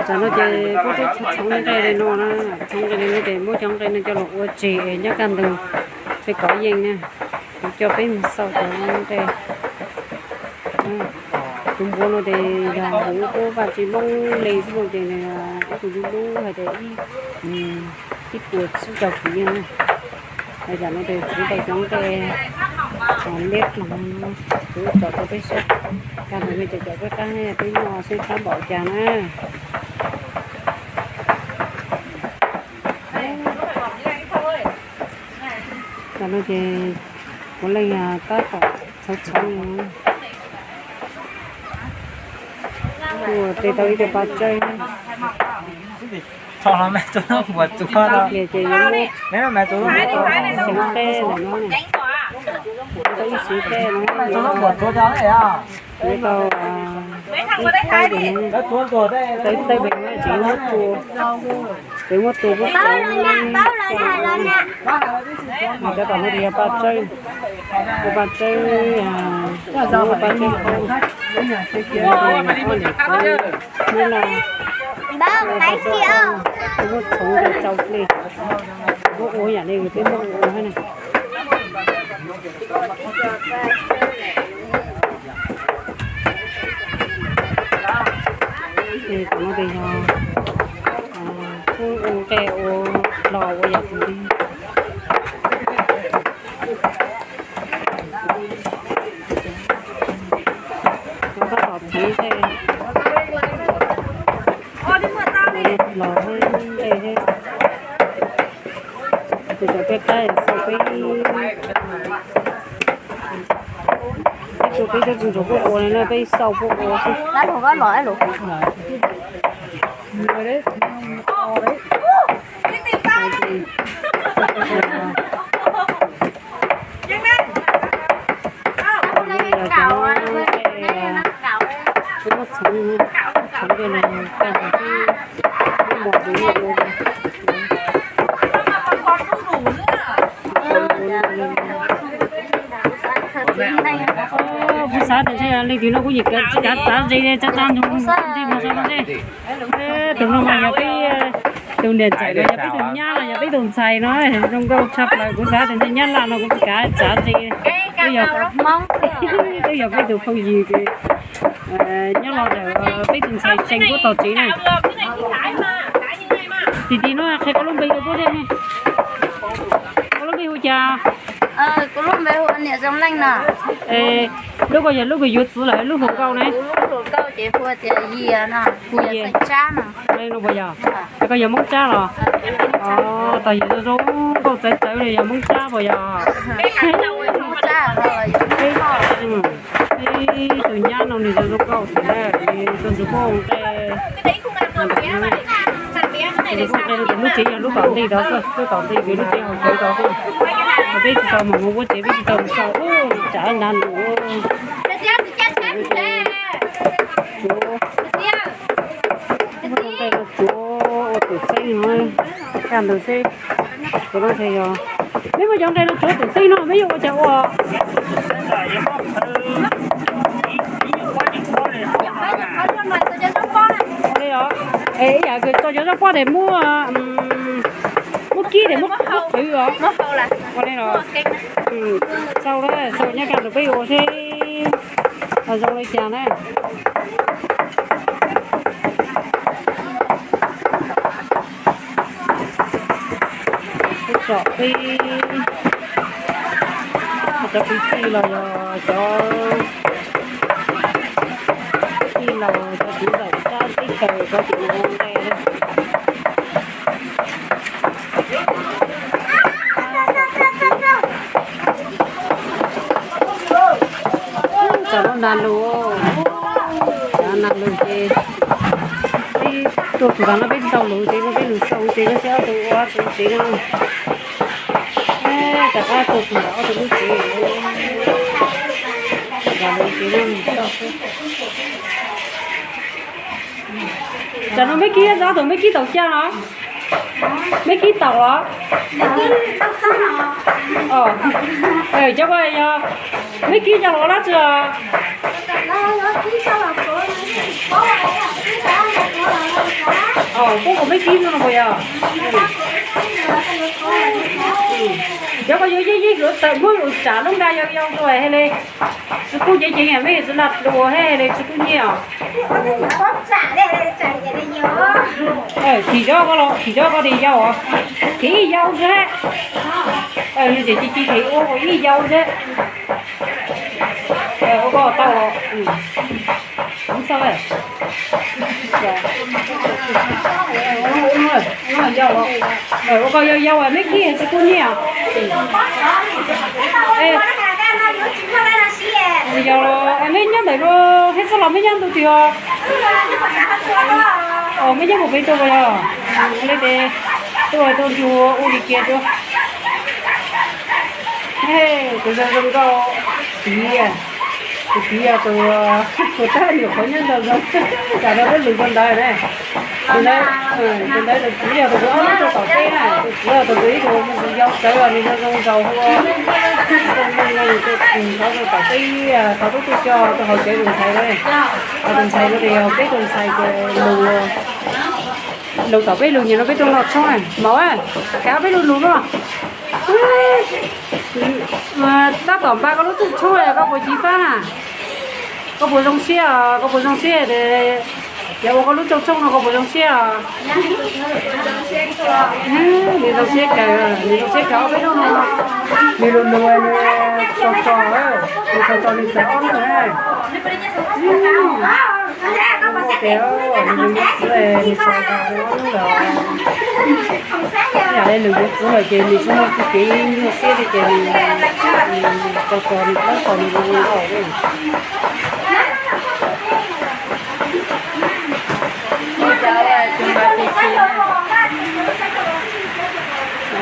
Tam no ces kuv twb txhoov nqe li no na, txhoov nqe li no ces muab cov nqe no coj los ua tseg nyob kaj ntug, tseg kov yeej na. Kuv coj peb mus xauj cov nqe. Tus npua no ces yog hauv lub vaj tse Hmoob li xwb no ces ib tug lub lub hais tias ib puas tsib caug kiv na. Hais tias no ces txhoov tau cov nqe liab ploog, kuv tso rau peb saib. Kaj ntug no ces cov peb qab peb noj seb qab npaum cas na. Tam no ces puav leej tab tom txhoov txhoov li. Ua tes tau ib tug pas tsawb. Ces yuav muab xeev teb ntawm no, tau ib xeev teb no, yuav tau ib teb, tau ib teb pem no tseem muab tua, tseem muab tua kuj tau. Cov tom no yog pas tsawb, ua pas tsawb, ua pas tsawb qhov, ua pas tsawb qhov, muab txhoov rau tsau plig, muab ua yam li peb Hmoob ua na. Ces tam no ces yog kuj ua nqe ua hlo ua yam tus li. Tab tom txiv tej los nqe thiab. Tus cov peb qab xauj peb, peb tus peb cov tsis ntsuag puab ua li na, peb xauj puab ua xwb. Kuv xav tias ntshe leej twg no kuj yeej kav txav ze li, txav txav ntsug ntsej muag zoo no ntshe. Tus no mas yog peb tus niam ntxawm los yog peb tus nyab los yog peb tus ntxhais no, zoo nkauj tshaj plaws. Kuv xav tias ntshe nyab laj no kuv kav txav ze. Twb yog, twb yog peb tus phooj ywg nyob los ntawm peb tus ntxhais Seev puab tom tsev na. Tim tim no qhia koj lub npe rau puab thiab ne. Koj lub npe hu cas? Lub koj yog lub kws yuav txwv lawm lub hluas nkauj ne? Puas yog? Es koj yog Hmoob Tsab los? Tau yog zoo zoo nkauj txawv txawv li, yog Hmoob Tsab puas yog? Ib tug nyab no nws zoo zoo nkauj thiab, nws tuaj ntxuav puab nqe. Nws puab nqe no ces lub tsev yog lub tom ntej tod xwb, lub tom ntej ces lub tsev hauv tsev tod xwb. Peb tsis tau mus ua tsev, peb tsis tau mus xauj, tsam ntav nws. Tsuav, nqe no tsuav ua tus xeeb no, kaj ntug xwb. Cov no ntshe yog, peb muab cov nqe no tsuav tus xeeb no peb yuav ua cas ua? Ua li os. Es ib yam kws tso cov zaub pob tes muab, muab kib tes muab qhwv os. Ua li los, xauj, xauj nyob kaj ntug peb ua seb zoo li cas na. Peb tsom peb, cov kwv tij los yog cov tij laug, cov txiv ntxawm sab teb chaws, cov tseem ua nqe. Tsam no nag lug, tsam nag lug ces peb tuaj txug tag no peb tsis tau lug tsev no, peb lug xauj tsev no seb ob tug ua tsev no. Rov qab tuaj txug ntawm ob tug lub tsev, lug tsev no xauj xwb. Tsam no meb kib, ob tug meb kib tau caj los? Meb kib tau los? Cov ko yog meb kib coj los dab tsi os? Kuj kuv me kib no puas yog? Yog koj yuav yeej yeej yuav tawm muab yus tsam lub nra yau yau rau hais li. Tsis kuj ceev ceev yam me tsis lam pluas he li tsis kuj nyiaj os. Thim zob koj los thim zob koj li yau os. Thim ib yau xwb. Nws tseem ci ci thim ua ib yau xwb. Ua koj tau los. Ub, xauj, yau los, ua koj yau yau me kib tsis kuj nyiaj. Yau los me nyob ntawm no, thiab txhob los me nyob ntu twg os. Os, me nyob mus pem rau puas yog? Li ces tuaj tuaj nrug ua li kiag rau. Tus zoo zoo nkauj, tus txiv, tus txiv yog tus, tus tab nyuam qhuav nyob nrog zoo, tsam no peb lus rau ntawd ne. Tus ntawd, tus ntawd tus txiv yog tus kuv ob lub rau tom teb na, tus txiv yog tus ib tug yau tsawv los nws zoo zoo nraug hu, thov rau tom teb, thov tub tuaj coj rau hauv tsev tus ntxhais na. Tus ntxhais no ces yog peb tus ntxhais ces lus, lus tom peb lus nyiam no peb tuaj noj tshoob na. Maum, hais ob peb lus lus no. Tab tom npaj koj lub rooj tshoob koj puas ci fab na? Koj puas zoo siab, koj puas zoo siab tias ua koj lub rooj tshoob no koj puas zoo siab? Nws zoo siab kawg, nws zoo siab kawg ob peb hnub no. Nws lus lus nws tso tso, nws tso tso nws txawm ob hnub na. Tias nws lus yuav txiv, nws tso tso nws ob hnub lawm. Yam li lus yuav txiv lawm ces nws tsis muaj txuj kev nyuaj siab li ces nws tso tso nws plaub tso nws zoo nkauj.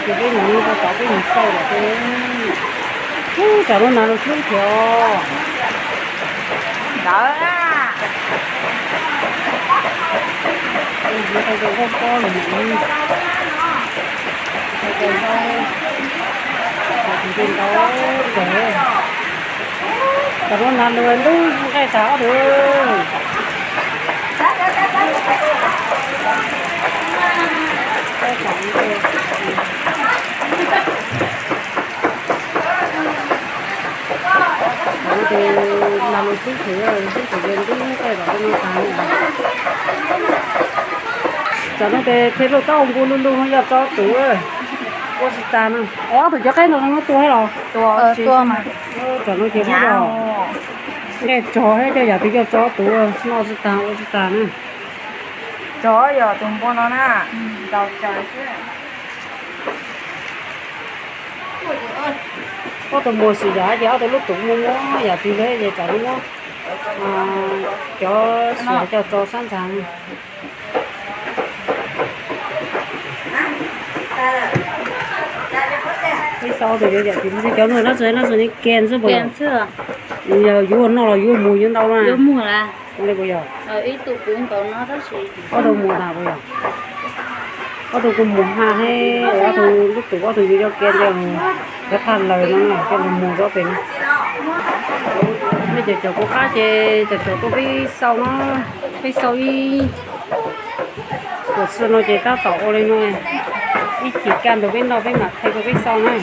Ces peb mus tau tom peb mus xauj lawm ces, tsam no nas los xub thiab. Ntawd na. Ntawd, tsam no nas los ntub nqaij tas ob tug. Ntawd ces nas los xub thiab, xub thiab ces ntub nqaij tas no tas. Tsam no ces thiaj luaj taub hau npu lug lug yog tso tus, ua tsis tas no. Ob tug cov qaib no tua thiab los? Tua mas. Tsam no ces nqaij rog thiab cov yam twg coj tso tus noj tsis tas ua tsis tas na. Rog yog tus npua no na, ntaus cawv xwb. Ob tug muag sim yam ces ob tug lub tus muag muag yam twg li ces tsam no muab cov sim yam coj tso sab ntxag. Peb xauj tus yuav yam twg li, cov no dab tsi dab tsi ne, kes xwb puas yog? Yog yuav ua noj los yuav ua muag yuav ntau na? Li puas yog? Ob tug muag tas puas yog? Ob tug kuj muag haj thiab, ob tug lub tus ob tug yuav cov kes ntawd, cov thaj lawm no na, coj los muag rau pem no. Nej cov caum kuv qab ces cov caum tuaj peb xauj no, peb xauj ib puas xyoo no ces tab tom ua li no, ib chim kaj ntug peb noj peb mam thaij rau peb xauj na.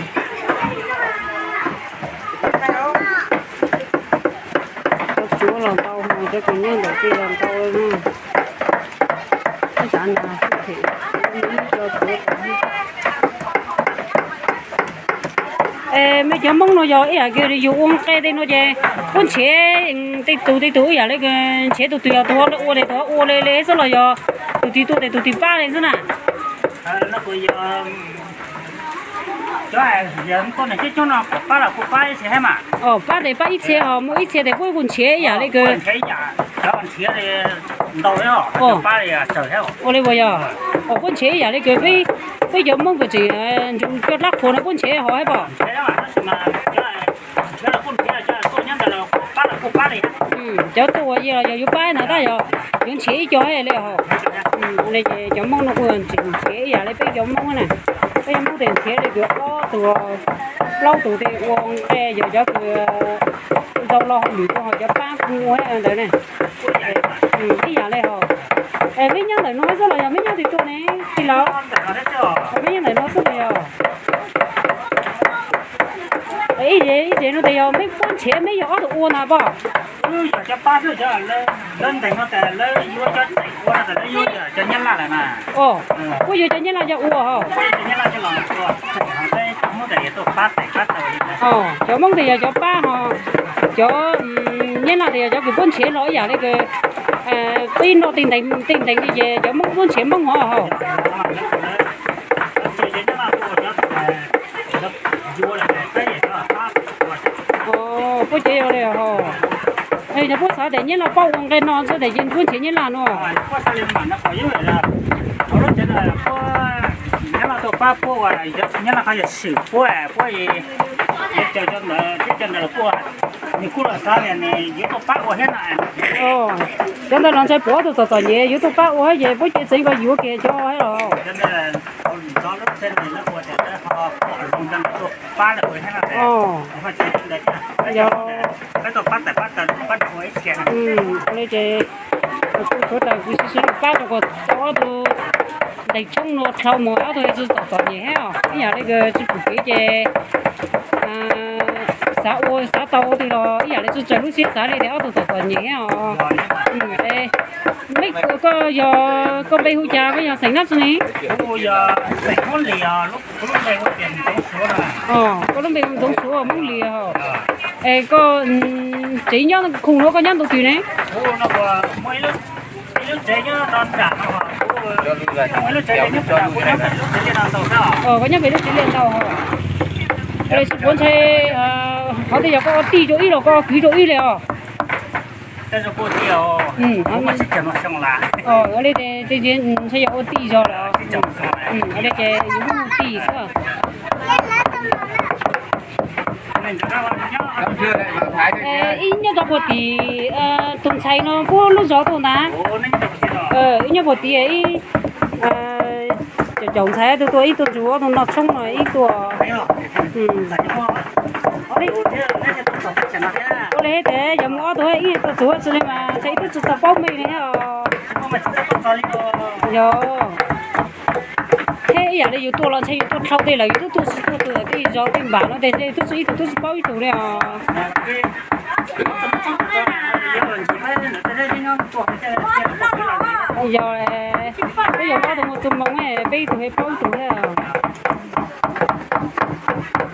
Cov tsuav los ntau, cov tsuav nyob ntawm tej los ntau li na. Ib tsam no xwb them, cov tsuav. Es mej cov Hmoob no yog ib yam li yus ua nqe tej no ces puab nrhiav tej tug tej tug ib yam li nrhiav tus twg yog tus ua li tus ua li xwb los yog tus twg tuaj tes tus twg pab li xwb na? Pab tes pab ib txhia, ho muaj ib txhia tes puab kuj nrhiav ib yam li kws ua li puas yog? Puab nrhiav ib yam li kws peb cov Hmoob kws tseem nrug coj dlab qhuas no puab nrhiav ho hab pom. Cov tuaj ua yig los yog yuav pab no tab yog yuav nrhiav ib co li ho. Li ces cov Hmoob no kuj tseem nrhiav ib yam li peb cov Hmoob na. Peb cov Hmoob tes nrhiav li kws ob tug, plaub tug tes ua nqe yog cov kws zoo lo hauj lwm rau ho cov pab kuj ua ntawd na. Ib yam li ho. Es meb nyob ntawm no xwb los yog meb nyob twg tuaj ne tij laug? Meb nyob ntawm no xwb los yog? Ib, ib tsev no tes yog meb puab nrhiav meb yog ob tug ua na poj? Puab yuav cov Nyab Laj cov ua hos. Cov Moob tes yog cov pab hos, cov Nyab Laj tes yog cov kws puab nrhiav los ib yam li kws peb noj tej ntees li ces cov Moob puab nrhiav Moob hos hos. Puab ces yog li hos. Yog puab xav tias Nyab Laj paub ua nqe no xwb tes ces puab nrhiav Nyab Laj no. Nyab Laj tuaj pab puab ua, Nyab Laj qhov yog swm puab, puab caw cov ntawd, teb cov ntawd los kuj, nws kuj los xav tias nws yuav tuaj pab ua thiab na. Cov ntawd los ntshai puab ob tug txom txom nyem yuav tuaj pab ua ces puab ces txeev ko yuav kiag cov thiab los. Li ces kuv suav dlawg kuv sib sib pab rau kom ob tug ntees tshoob no dhau mus, ob tug txom txom nyem thiab os. Ib yam li kws tsis pum kev ces xav ua xav tau ua twg los ib yam li tsis tsaws lub siab xav li tias ob tug txom txom nyem thiab os. Meb, koj yog, koj npe hu cas, koj yog xeem dab tsi ne? Koj lub npe hu Ntxoov Suav, Moob Lis hos. Es koj tsev nyob khoom nuav koj nyob ntau twg ne? Koj nyob pem lub tsev liaj ntau hos. Tsis puav ntshai, qhov twg yog koj ua tij rau ib los koj ua kwv rau ib li os? Li ntshai yog ua tij zog lawm. Li ces yus muaj tij xwb. Ib nyob rau puag tim tus ntxhais no puab lub zos tuaj ntag. Ib nyob puag tim ib, caum caum ntxhais, ib tug tuaj ib tug nrug ob tug noj tshoob no ib tuaj. Ua li tes yog muaj ob tug ib tuaj txug tsi li mas ntshe ib tug tsis tau paub mej li thiab os. Yog, thiab ib yam li yus tuaj los ntshe yus tuaj dhau tej lawm, yus twb tuaj tsis tuaj txug tej zos tej npam no tes ntshe twb tsis ib tug twb tsis paub ib tug li os. Yog, peb yog ob tug mus txug moo, peb ib tug paub ib tug thiab.